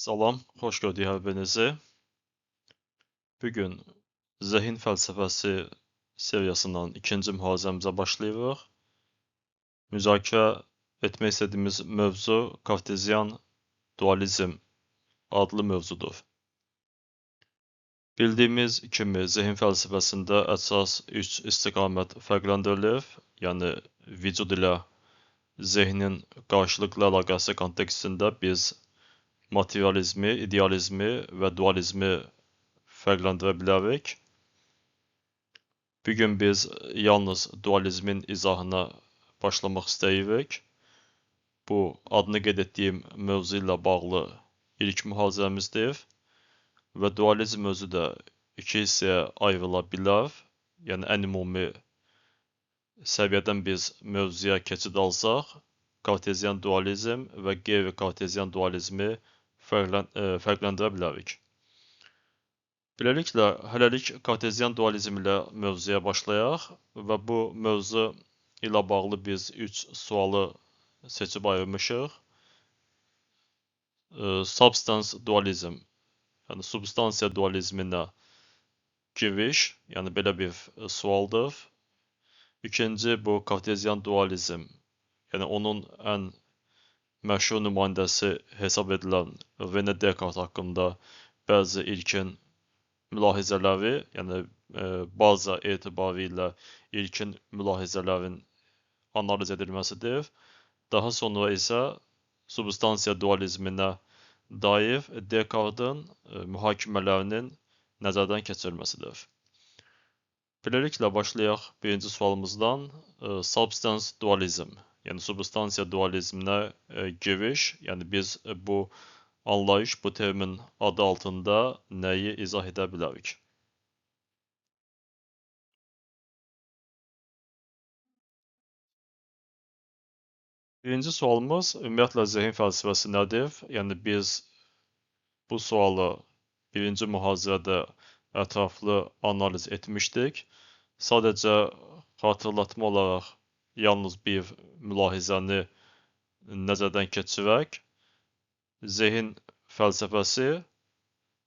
Salam, xoş gördük hər birinizi. Bugün zehin fəlsəfəsi seriyasından ikinci mühazirəmizə başlayırıq. Müzakirə etmək istədiyimiz mövzu Kartezian dualizm adlı mövzudur. Bildiyimiz kimi zehin fəlsəfəsində əsas üç istiqamət fərqləndirilir. Yəni vücud ilə zehnin qarşılıqlı əlaqəsi kontekstində biz materializmi, idealizmi və dualizmi fərqləndirə bilərik. Bugün biz yalnız dualizmin izahına başlamaq istəyirik. Bu, adını qeyd etdiyim mövzu ilə bağlı ilk mühazirəmizdir və dualizm özü də iki hissəyə ayrıla bilər. Yəni, ən ümumi səviyyədən biz mövzuya keçid alsaq, Kartezian dualizm və qeyri-kartezian dualizmi fərqləndirə bilərik. Beləliklə, hələlik Kartezian dualizm ilə mövzuya başlayaq və bu mövzu ilə bağlı biz üç sualı seçib ayırmışıq. Substance dualizm, yəni substansiya dualizminə giriş, yəni belə bir sualdır. İkinci, bu Kartezian dualizm, yəni onun ən məşhur nümayəndəsi hesab edilən Rene Descartes haqqında bəzi ilkin mülahizələri, yəni baza etibarilə ilkin mülahizələrin analiz edilməsidir. Daha sonra isə substansiya dualizminə dair Descartes-ın mühakimələrinin nəzərdən keçirilməsidir. Beləliklə, başlayaq birinci sualımızdan. Substance dualizm, yəni substansiya dualizminə giriş, yəni biz bu anlayış, bu termin adı altında nəyi izah edə bilərik? Birinci sualımız, ümumiyyətlə, zehin fəlsəfəsi nədir? Yəni biz bu sualı birinci mühazirədə ətraflı analiz etmişdik. Sadəcə xatırlatma olaraq yalnız bir mülahizəni nəzərdən keçirək, zehin fəlsəfəsi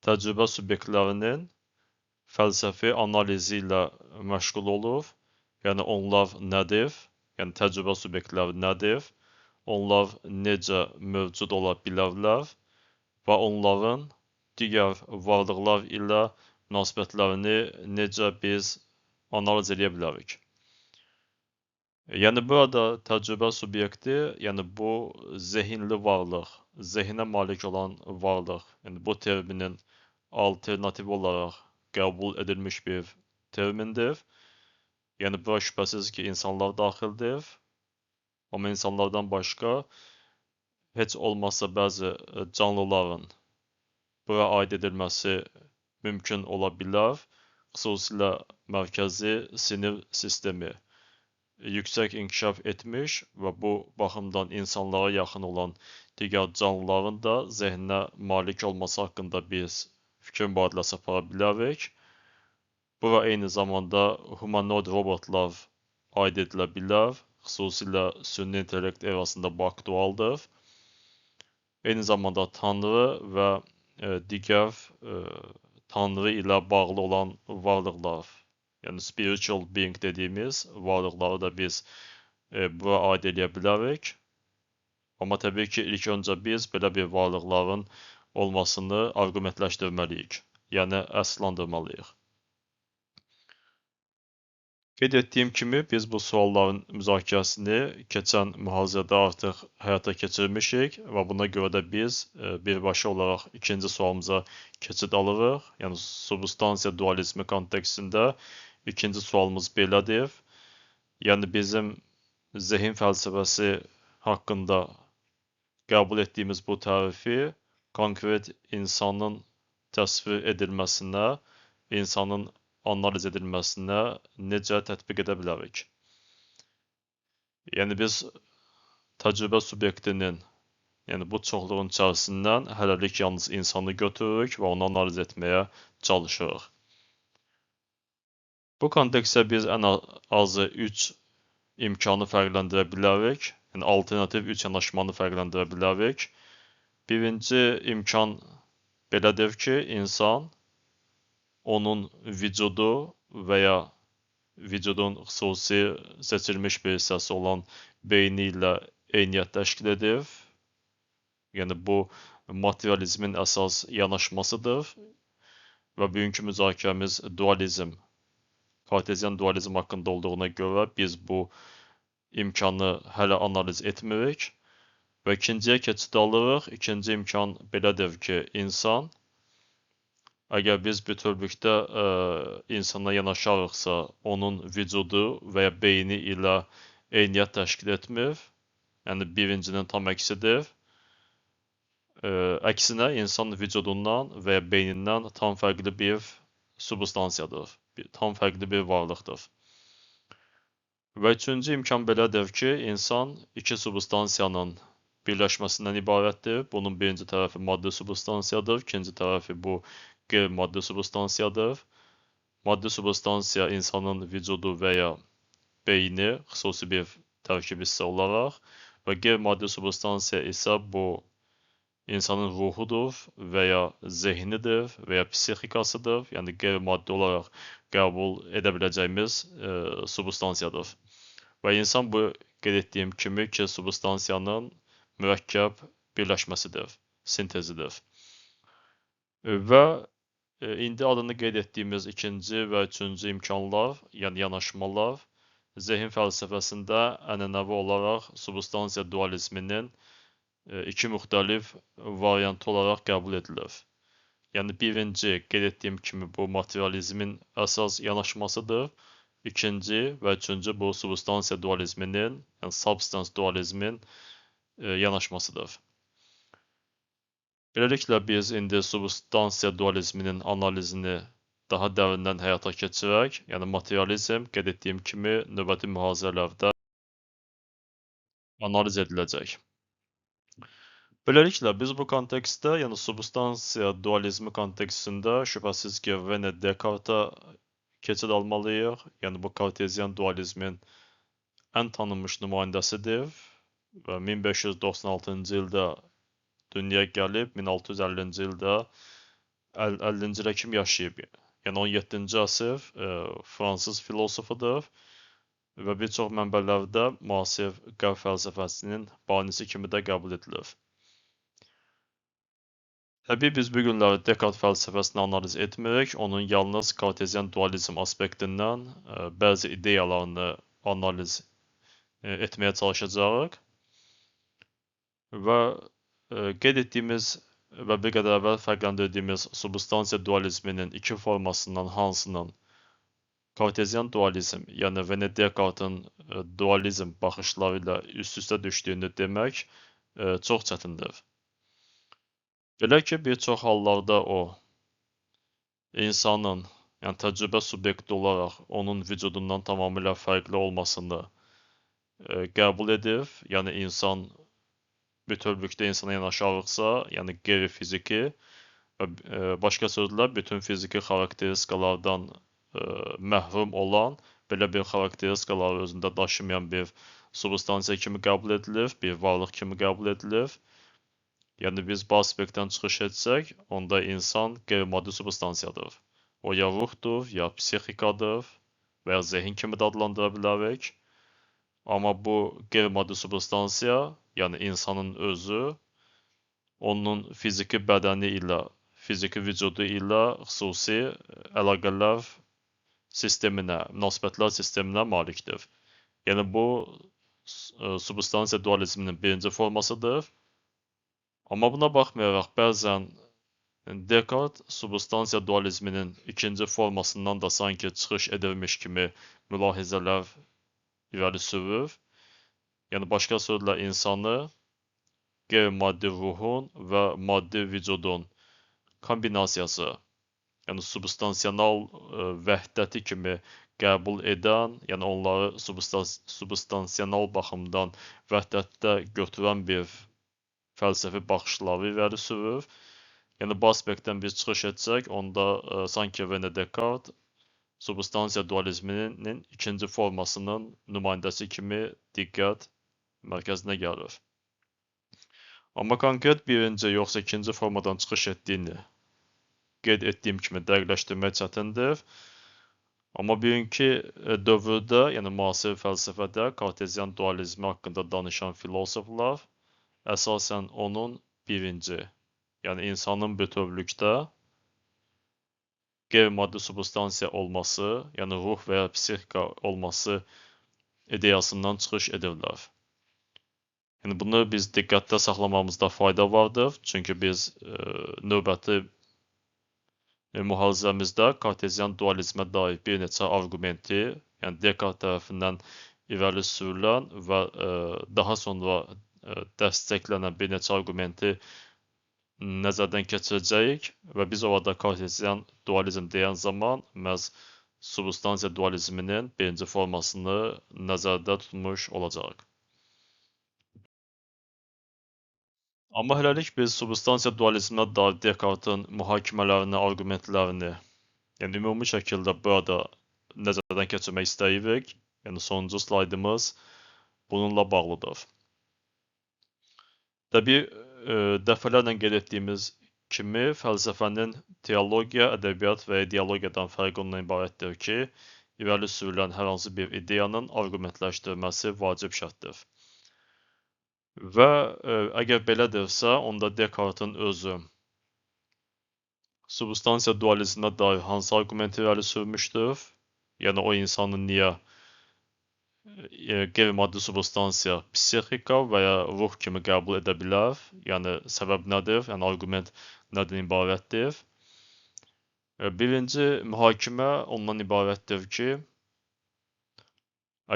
təcrübə subyektlərinin fəlsəfi analizi ilə məşğul olur. Yəni onlar nədir? Yəni təcrübə subyektləri nədir? Onlar necə mövcud ola bilərlər və onların digər varlıqlar ilə münasibətlərini necə biz analiz edə bilərik? Yəni burada təcrübə subyekti, yəni bu zehinli varlıq, zehinə malik olan varlıq, yəni bu terminin alternativi olaraq qəbul edilmiş bir termindir. Yəni bura şübhəsiz ki, insanlar daxildir. Amma insanlardan başqa heç olmazsa bəzi canlıların bura aid edilməsi mümkün ola bilər. Xüsusilə mərkəzi sinir sistemi yüksək inkişaf etmiş və bu baxımdan insanlara yaxın olan digər canlıların da zehninə malik olması haqqında biz fikir mübadiləsi apara bilərik. Bura eyni zamanda humanoid robotlar aid edilə bilər. Xüsusilə süni intellekt erasında bu aktualdır. Eyni zamanda Tanrı və digər Tanrı ilə bağlı olan varlıqlar, yəni spiritual being dediyimiz varlıqları da biz bura aid eləyə bilərik. Amma təbii ki, ilk öncə biz belə bir varlıqların olmasını arqumentləşdirməliyik, yəni əsaslandırmalıyıq. Qeyd etdiyim kimi, biz bu sualların müzakirəsini keçən mühazirədə artıq həyata keçirmişik və buna görə də biz birbaşa olaraq ikinci sualımıza keçid alırıq. Yəni substansiya dualizmi kontekstində ikinci sualımız belədir. Yəni bizim zehin fəlsəfəsi haqqında qəbul etdiyimiz bu tərifi konkret insanın təsvir edilməsinə, insanın analiz edilməsinə necə tətbiq edə bilərik? Yəni biz təcrübə subyektinin, yəni bu çoxluğun içərisindən hələlik yalnız insanı götürürük və onu analiz etməyə çalışırıq. Bu kontekstdə biz ən azı 3 imkanı fərqləndirə bilərik. Yəni alternativ 3 yanaşmanı fərqləndirə bilərik. Birinci imkan belədir ki, insan onun vücudu və ya vücudun xüsusi seçilmiş bir hissəsi olan beyni ilə eyniyyət təşkil edir. Yəni bu materializmin əsas yanaşmasıdır və bugünkü müzakirəmiz dualizm, karteziyan dualizm haqqında olduğuna görə biz bu imkanı hələ analiz etmirik. Və ikinciyə keçid alırıq. İkinci imkan belədir ki, insan, əgər biz bütövlükdə insana yanaşarıqsa, onun vücudu və ya beyni ilə eyniyyət təşkil etmir. Yəni birincinin tam əksidir. Əksinə, insan vücudundan və ya beynindən tam fərqli bir substansiyadır, tam fərqli bir varlıqdır. Və üçüncü imkan belədir ki, insan iki substansiyanın birləşməsindən ibarətdir. Bunun birinci tərəfi maddi substansiyadır, ikinci tərəfi bu qeyri-maddi substansiyadır. Maddi substansiya insanın vücudu və ya beyni xüsusi bir tərkib hissə olaraq və qeyri-maddi substansiya isə bu insanın ruhudur və ya zehnidir və ya psixikasıdır, yəni qeyri-maddi olaraq qəbul edə biləcəyimiz substansiyadır. Və insan bu qeyd etdiyim kimi ki, substansiyanın mürəkkəb birləşməsidir, sintezidir. Və indi adını qeyd etdiyimiz ikinci və üçüncü imkanlar, yəni yanaşmalar, zehin fəlsəfəsində ənənəvi olaraq substansiya dualizminin iki müxtəlif variantı olaraq qəbul edilir. Yəni birinci, qeyd etdiyim kimi bu materializmin əsas yanaşmasıdır. İkinci və üçüncü bu substansiya dualizminin, yəni substance dualizmin yanaşmasıdır. Beləliklə biz indi substansiya dualizminin analizini daha dərindən həyata keçirək. Yəni materializm, qeyd etdiyim kimi, növbəti mühazirələrdə analiz ediləcək. Beləliklə biz bu kontekstdə, yəni substansiya dualizmi kontekstində şübhəsiz ki, René Descartes-a keçid almalıyıq. Yəni bu karteziyan dualizmin ən tanınmış nümayəndəsidir və 1596-cı ildə dünyaya gəlib, 1650-ci ildə 50-ci ilə kimi yaşayıb. Yəni 17-ci əsr fransız filosofudur və bir çox mənbələrdə müasir qərb fəlsəfəsinin banisi kimi də qəbul edilir. Təbii biz bu günləri Dekart fəlsəfəsini analiz etmirik, onun yalnız karteziyan dualizm aspektindən bəzi ideyalarını analiz etməyə çalışacağıq. Və qeyd etdiyimiz və bir qədər əvvəl fərqləndirdiyimiz substansiya dualizminin iki formasından hansının karteziyan dualizm, yəni René Descartes-ın dualizm baxışları ilə üst-üstə düşdüyünü demək çox çətindir. Belə ki, bir çox hallarda o, insanın, yəni təcrübə subyekti olaraq onun vücudundan tamamilə fərqli olmasını qəbul edir. Yəni insan bütövlükdə insana yanaşarıqsa, yəni qeyri-fiziki və başqa sözlə bütün fiziki xarakteristikalardan məhrum olan, belə bir xarakteristikaları özündə daşımayan bir substansiya kimi qəbul edilir, bir varlıq kimi qəbul edilir. Yəni biz bu aspektdən çıxış etsək, onda insan qeyri-maddi substansiyadır. O ya ruhdur, ya psixikadır və ya zehin kimi də adlandıra bilərik. Amma bu qeyri-maddi substansiya, yəni insanın özü, onun fiziki bədəni ilə, fiziki vücudu ilə xüsusi əlaqələr sisteminə, münasibətlər sisteminə malikdir. Yəni bu substansiya dualizminin birinci formasıdır. Amma buna baxmayaraq bəzən Descartes substansiya dualizminin ikinci formasından da sanki çıxış edilmiş kimi mülahizələr irəli sürür. Yəni başqa sözlə insanı qeyri-maddi ruhun və maddi vücudun kombinasiyası, yəni substansional vəhdəti kimi qəbul edən, yəni onları substansional baxımdan vəhdətdə götürən bir fəlsəfi baxışları irəli sürür. Yəni bu aspektdən biz çıxış etsək, onda sanki René Descartes substansiya dualizminin ikinci formasının nümayəndəsi kimi diqqət mərkəzinə gəlir. Amma konkret birinci yoxsa ikinci formadan çıxış etdiyini qeyd etdiyim kimi dəqiqləşdirmək çətindir. Amma bugünkü dövrdə, yəni müasir fəlsəfədə karteziyan dualizmi haqqında danışan filosoflar əsasən onun birinci, yəni insanın bütövlükdə qeyri-maddi substansiya olması, yəni ruh və ya psixika olması ideyasından çıxış edirlər. Yəni bunu biz diqqətdə saxlamamızda fayda vardır. Çünki biz növbəti mühazirəmizdə karteziyan dualizmə dair bir neçə arqumenti, yəni Dekart tərəfindən irəli sürülən və daha sonra dəstəklənən bir neçə arqumenti nəzərdən keçirəcəyik və biz orada karteziyan dualizm deyən zaman məhz substansiya dualizminin birinci formasını nəzərdə tutmuş olacağıq. Amma hələlik biz substansiya dualizminə dair Dekartın mühakimələrini, arqumentlərini, yəni ümumi şəkildə burada nəzərdən keçirmək istəyirik. Yəni sonuncu slaydımız bununla bağlıdır. Təbii, dəfələrlə qeyd etdiyimiz kimi fəlsəfənin teologiya, ədəbiyyat və ideologiyadan fərqi ondan ibarətdir ki, irəli sürülən hər hansı bir ideyanın arqumentləşdirməsi vacib şərtdir. Və əgər belədirsə, onda Dekartın özü substansiya dualizminə dair hansı arqumenti irəli sürmüşdür? Yəni o insanı niyə qeyri-maddi substansiya, psixika və ya ruh kimi qəbul edə bilər? Yəni səbəb nədir? Yəni arqument nədən ibarətdir? Birinci mühakimə ondan ibarətdir ki,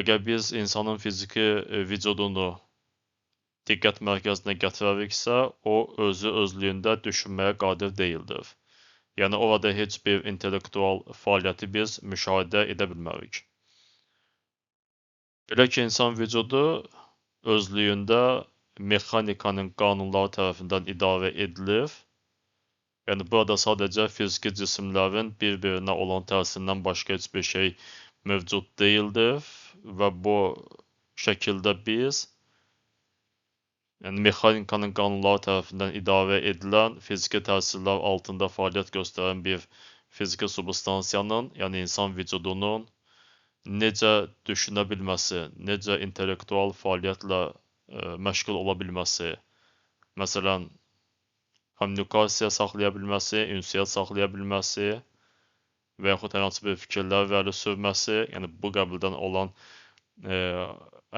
əgər biz insanın fiziki vücudunu diqqət mərkəzinə gətirəriksə, o özü özlüyündə düşünməyə qadir deyildir. Yəni orada heç bir intellektual fəaliyyəti biz müşahidə edə bilmərik. Belə ki, insan vücudu özlüyündə mexanikanın qanunları tərəfindən idarə edilir. Yəni burada sadəcə fiziki cisimlərin bir-birinə olan təsirindən başqa heç bir şey mövcud deyildir və bu şəkildə biz, yəni mexanikanın qanunları tərəfindən idarə edilən fiziki təsirlər altında fəaliyyət göstərən bir fiziki substansiyanın, yəni insan vücudunun necə düşünə bilməsi, necə intellektual fəaliyyətlə məşğul ola bilməsi, məsələn, kommunikasiya saxlaya bilməsi, ünsiyyət saxlaya bilməsi və yaxud hər hansı bir fikirlər irəli sürməsi, yəni bu qəbildən olan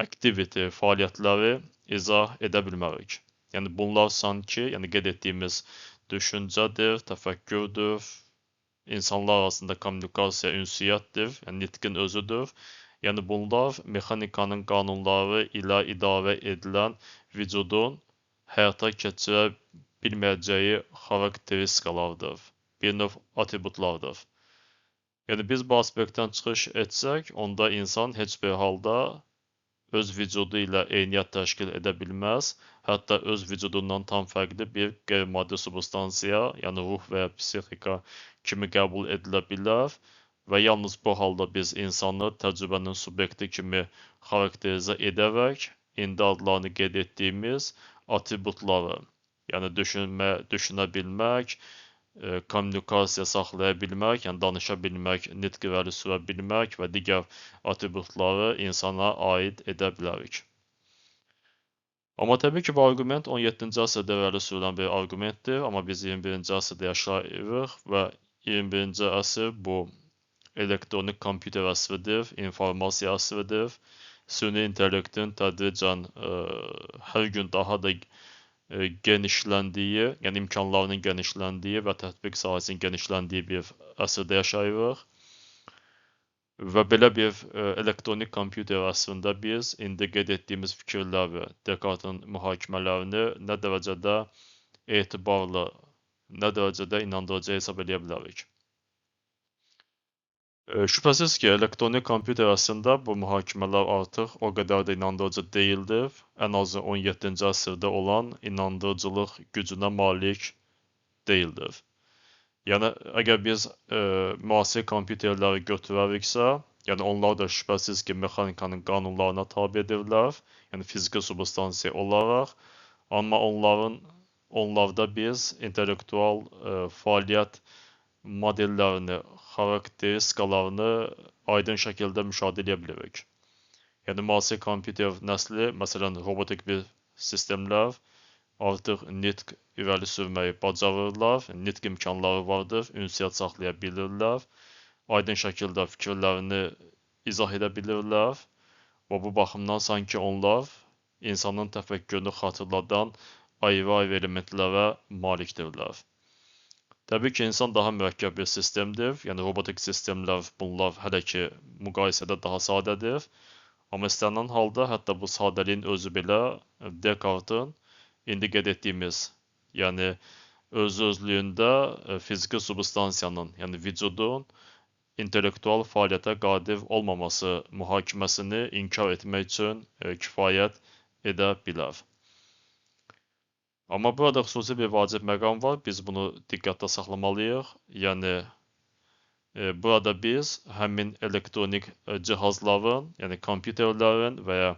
activity, fəaliyyətləri izah edə bilmərik. Yəni bunlar sanki, yəni qeyd etdiyimiz düşüncədir, təfəkkürdür, insanlar arasında kommunikasiya, ünsiyyətdir, yəni nitqin özüdür. Yəni bunlar mexanikanın qanunları ilə idarə edilən vücudun həyata keçirə bilməyəcəyi xarakteristikalardır, bir növ atributlardır. Yəni biz bu aspektdən çıxış etsək, onda insan heç bir halda öz vücudu ilə eyniyyət təşkil edə bilməz, hətta öz vücudundan tam fərqli bir qeyri-maddi substansiya, yəni ruh və ya psixika kimi qəbul edilə bilər və yalnız bu halda biz insanı təcrübənin subyekti kimi xarakterizə edərək indi adlarını qeyd etdiyimiz atributları, yəni düşünə bilmək, kommunikasiya saxlaya bilmək, yəni danışa bilmək, nitq irəli sürə bilmək və digər atributları insana aid edə bilərik. Amma təbii ki, bu arqument 17-ci əsrdə irəli sürülən bir arqumentdir, amma biz 21-ci əsrdə yaşayırıq və 21-ci əsr bu elektronik kompüter əsridir, informasiya əsridir. Süni intellektin tədricən hər gün daha da genişləndiyi, yəni imkanlarının genişləndiyi və tətbiq sahəsinin genişləndiyi bir əsrdə yaşayırıq. Və belə bir elektronik kompüter əsrində biz indi qeyd etdiyimiz fikirləri, Dekartın mühakimələrini nə dərəcədə etibarlı, nə dərəcədə inandırıcı hesab eləyə bilərik? Şübhəsiz ki, elektronik kompüter əsrində bu mühakimələr artıq o qədər də inandırıcı deyildir. Ən azı 17-ci əsrdə olan inandırıcılıq gücünə malik deyildir. Yəni, əgər biz müasir kompüterləri götürəriksə, yəni onlar da şübhəsiz ki, mexanikanın qanunlarına tabedirlər, yəni fiziki substansiya olaraq. Amma onlarda biz intellektual fəaliyyət modellərini, xarakteristikalarını aydın şəkildə müşahidə edə bilirik. Yəni müasir kompüter nəsli, məsələn, robotik bir sistemlər artıq nitq irəli sürməyi bacarırlar, nitq imkanları vardır, ünsiyyət saxlaya bilirlər, aydın şəkildə fikirlərini izah edə bilirlər və bu baxımdan sanki onlar insanın təfəkkürünü xatırladan ayrı-ayrı elementlərə malikdirlər. Təbii ki, insan daha mürəkkəb bir sistemdir. Yəni robotik sistemlər bunlar hələ ki müqayisədə daha sadədir. Amma istənilən halda hətta bu sadəliyin özü belə Descartes-ın indi qeyd etdiyimiz, yəni öz-özlüyündə fiziki substansiyanın, yəni vücudun intellektual fəaliyyətə qadir olmaması mühakiməsini inkar etmək üçün kifayət edə bilər. Amma burada xüsusi bir vacib məqam var. Biz bunu diqqətdə saxlamalıyıq. Yəni burada biz həmin elektronik cihazların, yəni kompüterlərin və ya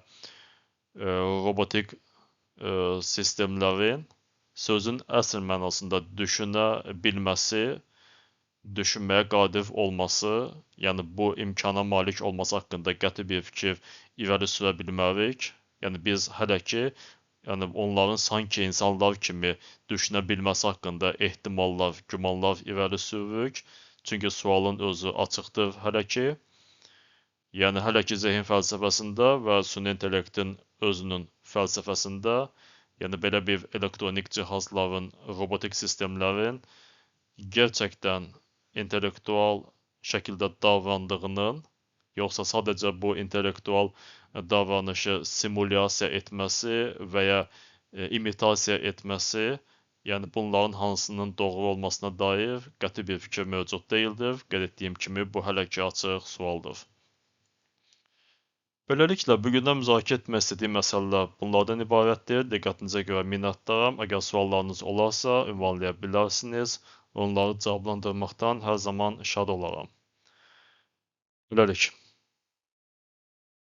robotik sistemlərin sözün əsl mənasında düşünə bilməsi, düşünməyə qadir olması, yəni bu imkana malik olması haqqında qəti bir fikir irəli sürə bilmərik. Yəni biz hələ ki, yəni onların sanki insanlar kimi düşünə bilməsi haqqında ehtimallar, gümanlar irəli sürürük. Çünki sualın özü açıqdır hələ ki. Yəni hələ ki zehin fəlsəfəsində və süni intellektin özünün fəlsəfəsində, yəni belə bir elektronik cihazların, robotik sistemlərin gerçəkdən intellektual şəkildə davrandığının, yoxsa sadəcə bu intellektual davranışı simulyasiya etməsi və ya imitasiya etməsi, yəni bunların hansının doğru olmasına dair qəti bir fikir mövcud deyildir. Qeyd etdiyim kimi bu hələ ki açıq sualdır. Beləliklə, bugündən müzakirə etmək istədiyim məsələlər bunlardan ibarətdir. Diqqətinizə görə minnətdaram. Əgər suallarınız olarsa, ünvanlaya bilərsiniz. Onları cavablandırmaqdan hər zaman şad olaram. Beləlik.